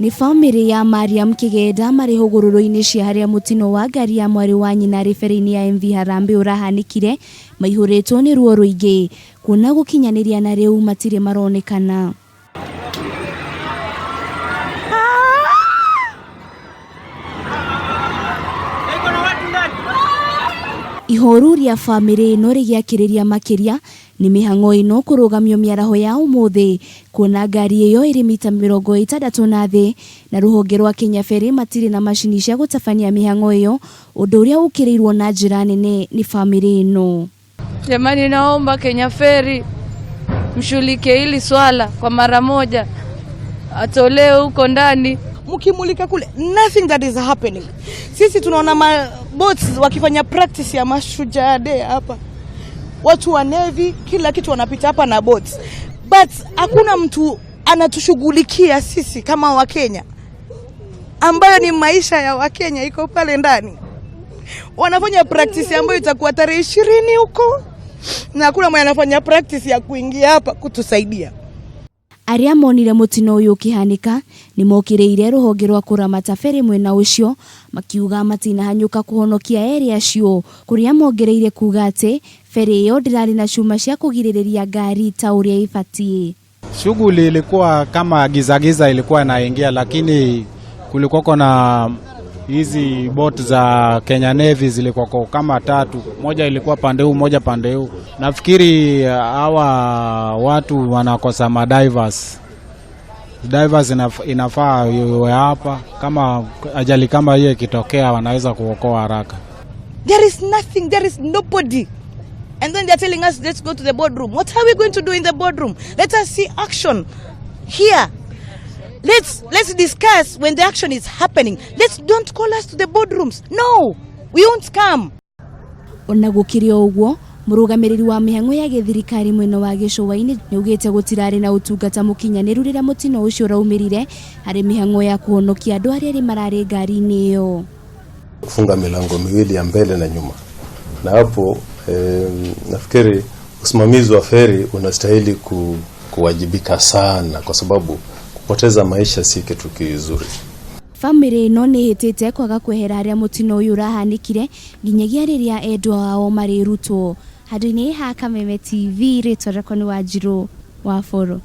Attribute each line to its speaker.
Speaker 1: Nĩ bamĩrĩ ya Mariam Kĩgenda marĩ hũgũrũrũ-inĩ cia harĩa mũtino wa ngari ya mwarĩ wa nyina arĩ ferĩ-inĩ ya MV Harambee ũrahanĩkire, maihũrĩtwo nĩ ruo rũingĩ kuona gũkinyanĩria na rĩu matirĩ maronekana. Ihoru rĩa bamĩrĩ ĩno rĩgĩakĩrĩria makĩria nĩ mĩhang'o ĩno kũrũgamio mĩaraho ya ũmũthĩ kuona ngari ĩyo ĩrĩ mita 60 na thĩ na rũhonge rwa Kenya Ferry matirĩ na macini cia gũtabania mĩhang'o ĩyo ũndũ ũrĩa ũkĩrĩirwo na njĩra nene nĩ bamĩrĩ ĩno.
Speaker 2: Jamani, naomba Kenya Ferry mshughulikie hili swala kwa mara moja, atolewe huko ndani.
Speaker 3: Mkimulika kule, nothing that is happening. Sisi tunaona ma boats wakifanya practice ya Mashujaa Day hapa, watu wa navy kila kitu wanapita hapa na boats, but hakuna mtu anatushughulikia sisi kama Wakenya, ambayo ni maisha ya Wakenya iko pale ndani. Wanafanya practice ambayo itakuwa tarehe 20 huko, na hakuna mwenye anafanya practice ya kuingia hapa kutusaidia.
Speaker 1: Arĩa monire mũtino ũyũ ũkĩhanĩka nĩ mokĩrĩire rũhonge rwa kũramata ferĩ mwena ũcio makiuga matinahanyũka kũhonokia erĩ acio kũrĩa mongereire kuga atĩ ferĩ ĩyo ndĩrarĩ na cuma cia kũgirĩrĩria ngari ta ũrĩa ĩbatiĩ.
Speaker 4: Shughuli ilikuwa kama gizagiza ilikuwa inaingia, lakini kulikuwa na hizi boat za Kenya Navy zilikuwa kama tatu, moja ilikuwa pande huu, moja pande huu. Nafikiri hawa watu wanakosa madivers. Divers inafaa iwe hapa, kama ajali kama hiyo ikitokea, wanaweza kuokoa haraka.
Speaker 3: There is nothing, there is nobody. And then they're telling us, let's go to the boardroom. What are we going to do in the boardroom? Let us see action here. Let's discuss when the action is happening. Let's don't call us to the boardrooms. No, we won't come.
Speaker 1: Ona gũkĩrĩ o ũguo, mũrũgamĩrĩri wa mĩhang'o ya gĩthirikari mwena wa gĩcũa-inĩ nĩaugĩte gũtirarĩ na ũtungata mũkinyanĩru rĩrĩa mũtino ũcio ũraumĩrire harĩ mĩhang'o ya kũhonokia andũ arĩa erĩ mararĩ ngari-inĩ ĩyo.
Speaker 5: Kufunga milango miwili ya mbele na nyuma, na hapo nafikiri usimamizi wa feri unastahili kuwajibika sana, kwa sababu kupoteza maisha si kitu kizuri.
Speaker 1: Bamĩrĩ ĩno nĩ ĩhĩtĩte kwaga kwehera harĩa mũtino ũyũ ũrahanĩkire nginyagia rĩrĩa endwa ao marĩrutwo. Handũ-inĩ ha Kameme TV, rĩtwa rĩakwa nĩ Wanjirũ wa Boro.